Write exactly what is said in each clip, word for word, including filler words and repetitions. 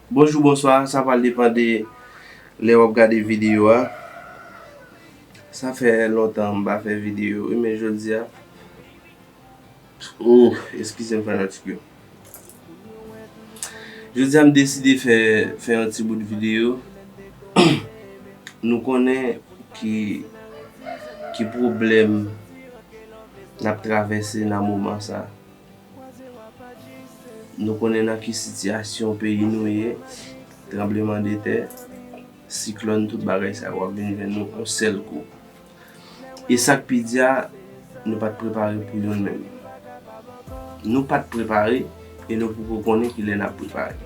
Bonjou, bonswa, sa pral depann de lè w ap gade videyo a. Sa fè lontan m pa fè videyo, wi, men jodi a, oh, eskize m, fanatik yo. Jodi a, m deside fè, fè yon ti bout videyo. Nou konnen ki, ki pwoblèm n ap travèse nan moman sa. Nou konnen nan ki sitiyasyon peyi nou ye, tranblemanntè, siklòn, tout bagay sa yo ap vin jwenn nou yon sèl kou. E sa k pi di a, nou pa t prepare pou youn menm. Nou pa t prepare e nou poko konnen kilè n ap prepare.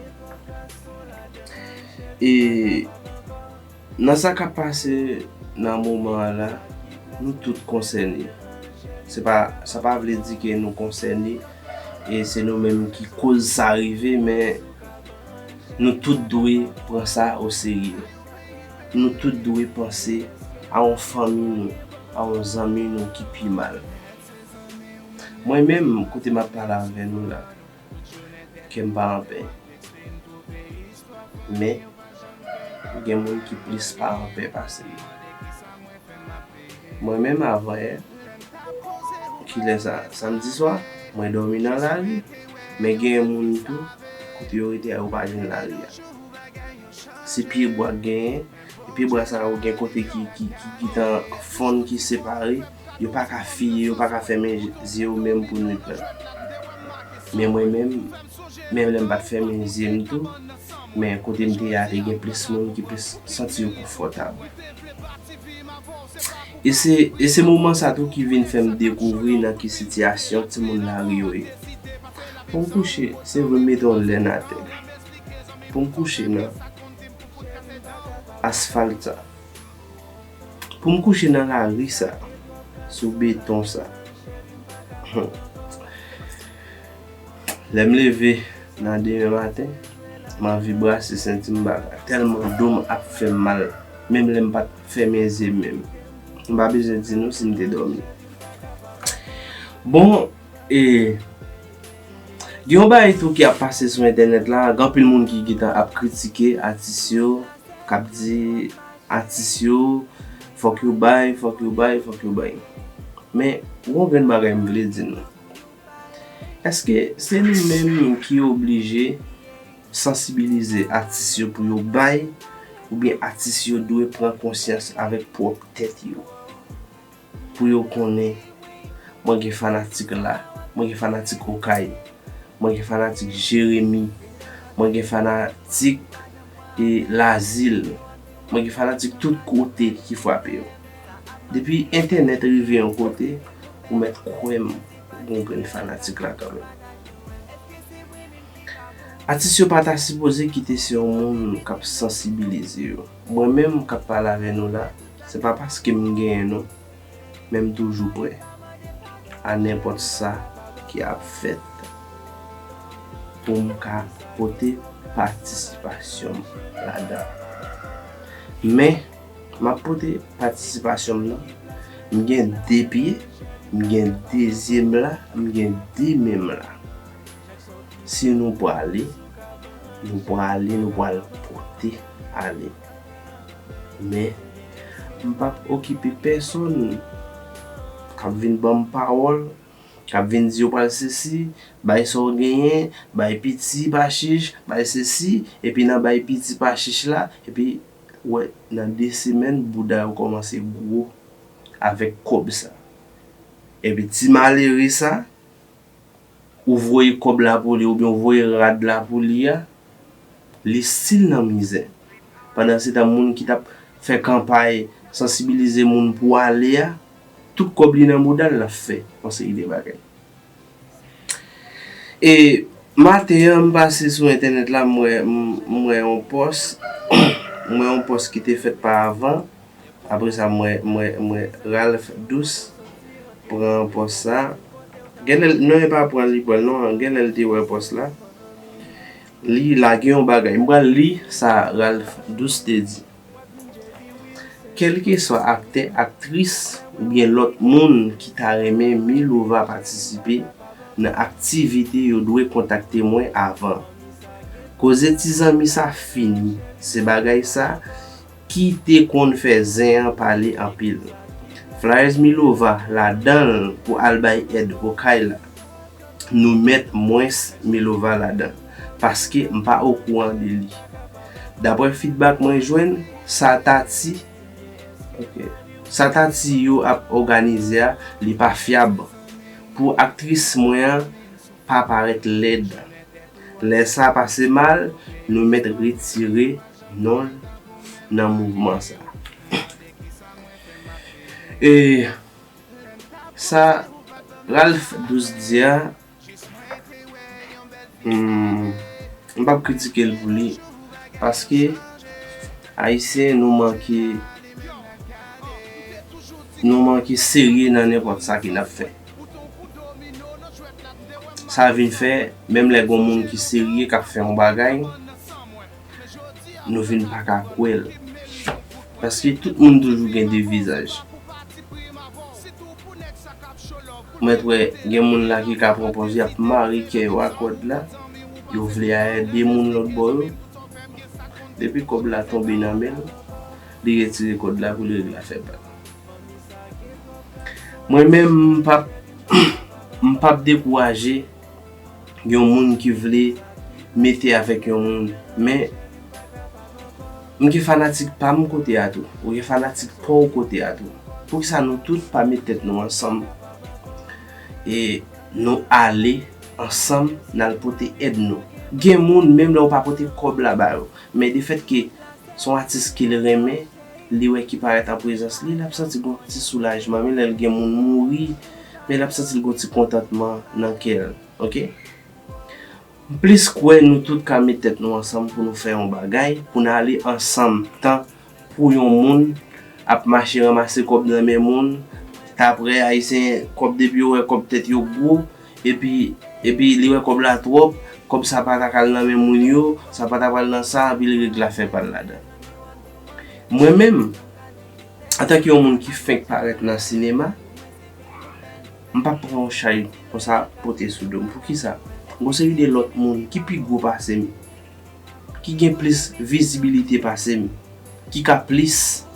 E nan sa k ap pase nan moman an la, nou tout konsène. Se pa, sa pa vle di ke nou konsène e se nou menm ki koz sa rive, men nou tout dwe pran sa oserye. Nou tout dwe panse a yon fanmi nou, a yon zanmi nou ki pi mal. Mwen menm, kote m ap pale avè nou la, kè m pa anpè. Men, gen moun ki plis pa anpè pase m. Mwen menm, avanyè, kilè sa? Samdi swa, mwen dòmi nan lari, men gen moun tou, kote yo rete a, yo pa jwenn lari a. Se pyebwa k genyen, e pyebwa sa yo gen kote ki, ki, ki gentan fonn, ki separe, yo pa ka fiye, yo pa ka fèmen zye yo menm pou nwit lan. Men mwen menm, menm lè m pa t fèmen zye m tou, men kote m te ye a, te gen plis moun ki plis santi yo konfòtab. E se, e se moman sa tou ki vin fè m dekouvri nan ki sitiyasyon timoun lari yo ye. Pou m kouche, se vre m mete yon lèn atè. Pou m kouche nan asfalt sa. Pou m kouche nan lari sa, sou beton sa. Lè m leve nan demen maten, m anvi brase senti m, bagay tèlman do m ap fè m mal, menm lè m pa t fèmen zye m menm. M pa bezwen di nou si m te dòmi. Bon, e gen yon bagay tou ki ap pase sou entènèt la, gen anpil moun ki gentan ap kritike atis yo, k ap di atis yo, fòk yo bay, fòk yo bay, fòk yo bay. Men, yon grenn bagay m vle di nou. Èske se nou menm ki oblije sansibilize atis yo pou yo bay, oubyen atis yo dwe pran konsyans avèk pwòp tèt yo? Pou yo konnen, mwen gen fanatik la, mwen gen fanatik Okay, mwen gen fanatik Jeremi, mwen gen fanatik, e, Lazil, mwen gen fanatik tout kote ki frape yo. Depi entènèt rive yon kote, ou mèt kwè m, ou gen yon grenn fanatik la kanmenm. Atis yo pa ta sipoze kite se yon moun k ap sansibilize yo. Mwen menm k ap pale avè nou la, se pa paske m genyen non, men m toujou prè a nenpòt sa ki ap fèt pou m ka pote patisipasyon m ladan. Men, m ap pote patisipasyon m nan. M gen de pye, m gen de zye m la, m gen de men m la. Si nou prale, nou prale, nou pral pote ale. Men, m p ap okipe pèsonn k ap vin ban m pawòl, k ap vin di yo pral sesi, bay sa w genyen, bay piti pa chich, bay sesi, epi nan bay piti pa chich la, epi, wè, nan de semèn, bouda yo kòmanse gwo avèk kòb sa. Epi ti malere sa, ou voye kòb la pou li, oubyen ou voye rad la pou li a, li still nan mizè. Pandansetan, moun ki t ap fè kanpay sansibilize moun pou ale a, tout kòb li nan bouda l, l ap fè yon seri de bagay. E maten an, m pase sou entènèt la, m wè, m, m wè yon pòs, m wè yon pòs ki te fèt pa avan. Apre sa, m wè, m wè, m wè Ralph Douce pran pòs sa. Gen lè, non, e pa pran li pran l non, gen lè l te wè pòs la. Li lage yon bagay. M pral li sa Ralph Douce te di. Kèlkeswa aktè, aktris oubyen lòt moun ki ta renmen Milova patisipe nan aktivite yo dwe kontakte mwen avan. Koze ti zanmi sa fini. Se bagay sa ki te konn fè zen an pale anpil. Flyers Milova ladan l pou al bay èd Okay la. Nou met mwens Milova ladan, paske m pa okouran de li. Daprè feedback mwen jwenn, sa Tati, ok, sa Tati yo ap òganize a, li pa fyab. Pou aktris mwen an pa parèt lèd. Lè sa pase mal, nou met retire non l nan mouvman sa. E sa Ralph Douce di a, hmm, m p ap kritike l pou li, paske Ayisyen, nou manke, nou manke serye nan nenpòt sa ke n ap fè. Sa vin fè, menm lè gon moun ki serye k ap fè yon bagay, nou vin pa ka kwè l. Paske tout moun toujou gen de vizaj. Mwen t wè gen moun la ki ka pran pòz y ap mare kè yo a kòd la. Yo vle a ede moun lòt bò yo. Depi kòb la tonbe nan men l, li retire kòd la pou li regle afè pa l. Mwen menm, m p ap, m p ap dekouraje yon moun ki vle mete avèk yon moun. Men, m gen fanatik pa m kote a tou. Ou gen fanatik pa w kote a tou. Poukisa nou tout pa met tèt nou ansanm e nou ale ansanm, n al pote èd nou? Gen moun, menm lè w pa pote kòb la ba yo, men defèt ke se yon atis ke l renmen, li wè ki parèt an prezans li, l ap santi gon ti soulajman. Men lè l gen moun mouri, men l ap santi l gon ti kontantman nan kè l. Ok? M plis kwè nou tout ka met tèt nou ansanm pou nou fè yon bagay, pou n ale ansanm. Tan pou yon moun ap mache ranmase kòb nan men moun, daprè Ayisyen, kòb depi yo wè kòb tèt yo gwo, epi, epi li wè kòb la twòp, kòb sa pa ta ka al nan men moun yo, sa pa ta pral nan sa, epi li regle afè pa l ladan. Mwen menm, antanke yon moun ki fenk parèt nan sinema, m p ap pran yon chay konsa pote sou do m. Poukisa? Gon seri de lòt moun ki pi gwo pase m, ki gen plis vizibilite pase m, ki ka plis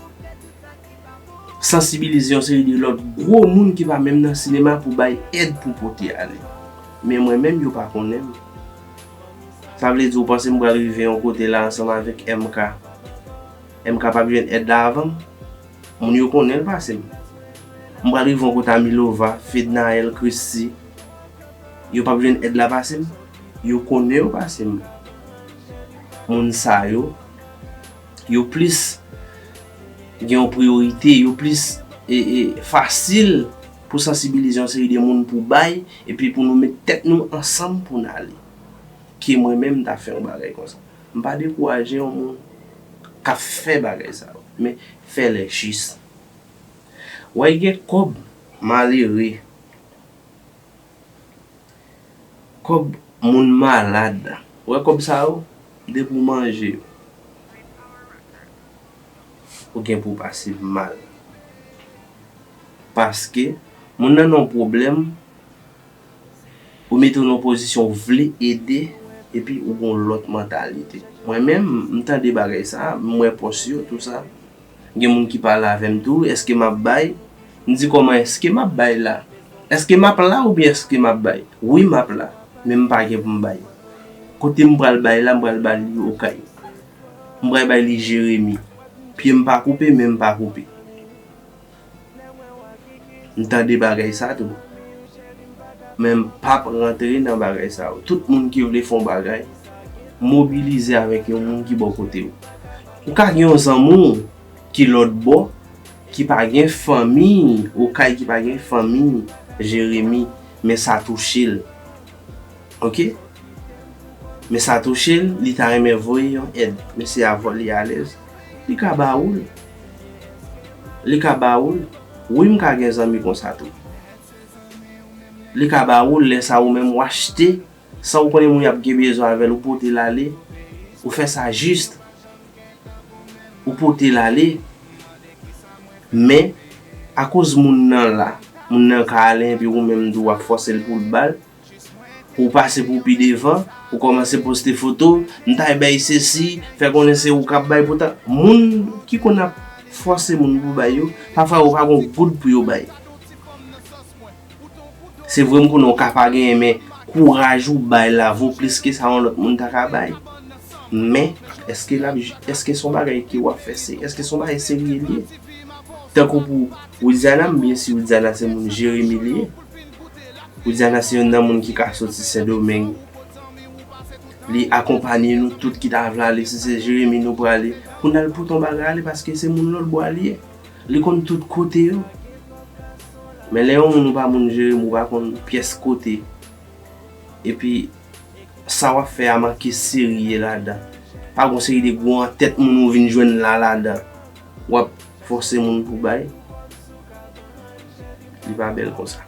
sansibilize yon seri de lòt gwo moun ki pa menm nan sinema pou bay èd pou pote ale. Men mwen menm, yo pa konnen m. Sa vle di, ou panse m pral rive yon kote la ansanm avèk M K? M K p ap jwenn èd la avan m? Moun yo konnen l pase m. M pral rive yon kote a Milova, Fednaelle, Christie. Yo p ap jwenn èd la pase m? Yo konnen yo pase m. Moun sa yo, yo plis gen yon priyorite, yo plis, e, e, fasil pou sansibilize yon seri de moun pou bay, epi pou nou met tèt nou ansanm pou n ale. Ke mwen menm, m ta fè yon bagay konsa. M pa dekouraje yon moun k ap fè bagay sa yo, men fè lè jis. Wè gen kòb malere, kòb moun malad. Ou wè kòb sa yo, depi w manje yo, ou gen pou w pase mal. Paske moun nan nan yon pwoblèm, ou mete w nan yon pozisyon ou vle ede, epi ou gon lòt mantalite. Mwen menm, m tande bagay sa, m wè pòs yo, tou sa. Gen moun ki pale avè m tou, èske m ap bay? M di, kòman èske m ap bay la? Èske m ap la oubyen èske m ap bay? Wi, m ap la, men m pa gen pou m bay. Kote m pral bay la, m pral bay li Okay. M pral bay li Jeremi. Pye m pa koupe, men m pa koupe. M tande bagay sa tou. Men m p ap rantre nan bagay sa yo. Tout moun ki vle fè yon bagay, mobilize avèk yon moun ki bò kote w. Ou ka gen yon zanmi w ki lòt bò, ki pa gen fanmi Okay, ki pa gen fanmi Jeremi, men sa touche l. Ok? Men sa touche l, li ta renmen voye yon èd. Men se avè w li alèz. Li ka ba ou l. Li ka ba ou l. Wi, m ka gen zanmi konsa tou. Li ka ba ou l, lè sa ou menm w achte, san ou konnen moun y ap gen bezwen avè l, ou pote l ale. Ou fè sa jis. Ou pote l ale. Men, akoz moun nan la, moun nan ka ale, epi ou menm tou w ap fòse l pou l ba l, pou w pase pou pi devan, Ou kòmanse poste foto, m ta bay sesi, fè konnen se ou k ap bay, poutan moun ki konn ap fòse moun pou bay yo, pafwa yo pa gon goud pou yo bay. Se vre m konnen w ka pa genyen, men kouraj ou bay la vo plis ke sa yon lòt moun ta ka bay. Men, èske l ap, èske se yon bagay ke w ap fè se, èske se yon bagay serye li ye? Tankou pou Widiana, m byen si Widiana se moun Jeremi li ye. Widiana se youn nan moun ki ka soti Sendomeng. Li akonpanye nou tout ki ta vle ale, si se Jeremi nou prale, pou n al pote yon bagay ale, paske se moun lòt bò a li ye. Li konn tout kote yo. Men lè yon moun ou pa moun Jeremi, ou pa konn pyès kote. Epi, sa w ap fè a manke serye ladan. Pa gon seri de gwo antèt moun ou vin jwenn la ladan. W ap fòse moun pou bay. Li pa bèl konsa.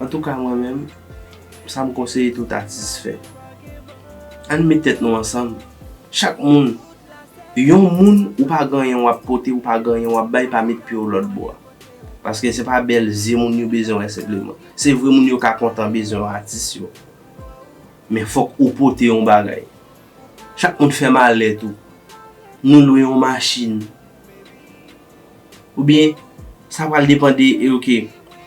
Antouka, mwen menm, sa m konseye tout atis fè. Ann met tèt nou ansanm. Chak moun, yon moun, ou pa gen anyen w ap pote, ou pa gen anyen w ap bay, pa met pye w lòt bò a. Paske se pa bèl zye moun yo bezwen wè senpleman. Se vre moun yo ka kontan bezwen yon atis yo. Men fòk ou pote yon bagay. Chak moun fè malèt ou. Nou lwe yon machin. Oubyen, sa pral depann de, e, oke,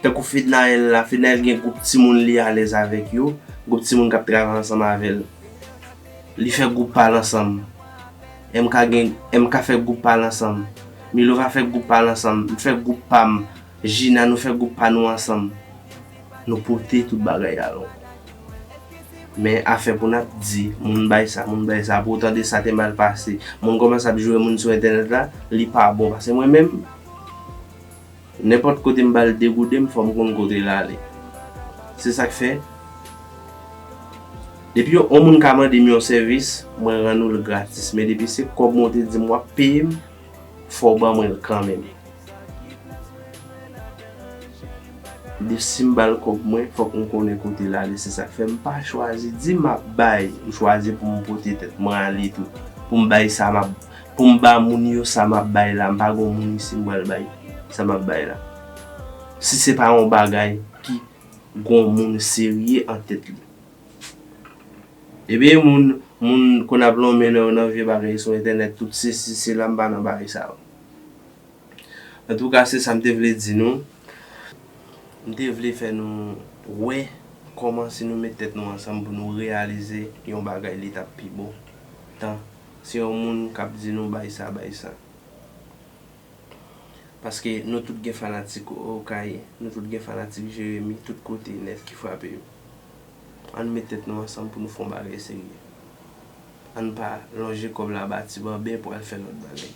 tankou Fednaelle la, Fednaelle gen gwoup timoun li alèz avèk yo, gwoup timoun k ap travay ansanm avè l. Li fè gwoup pa l ansanm. M K gen, M K fè gwoup pa l ansanm. Milova fè gwoup pa l ansanm. M fè gwoup pa m. Jina, nou fè gwoup pa nou ansanm. Nou pote tout bagay a lwen. Men afè pou n ap di, moun bay sa, moun bay sa, pou w tande sa te mal pase. Moun kòmanse ap joure moun sou entènèt la, li pa bon. Paske mwen menm, nenpòt kote m ba l de gouden, fò m konn kote l ale. Se sa k fè, depi yon, yon moun ka mande m yon sèvis, mwen rann ou l gratis. Men depi se kòb mwen, ou te di m w ap peye m, fò w ban mwen l kanmenm. De si m ba l kòb mwen, fòk m konnen kote l ale. Se sa k fè m pa chwazi di m ap bay, m chwazi pou m pote tèt mwen ale tou. Pou m bay sa m ap, pou m ba moun yo sa m ap bay la. M pa gon moun isi m pral bay sa m ap bay la. Si se pa yon bagay ki gon moun serye an tèt li. Ebyen, moun, moun konn ap lonmen nan, nan vye bagay sou entènèt, tout sesi, sela, m pa nan bagay sa yo. Antouka, se sa m te vle di nou. M te vle fè nou wè kòman si nou met tèt nou ansanm pou nou reyalize yon bagay, li t ap pi bon. Tan, se yon moun k ap di nou bay sa, bay sa. Paske nou tout gen fanatik Okay, nou tout gen fanatik Jeremi, tout kote nèt ki frape yo. Ann met tèt nou ansanm pou nou fè yon bagay serye. Ann pa lonje kòb la ba ti banben pou al fè lòt bagay.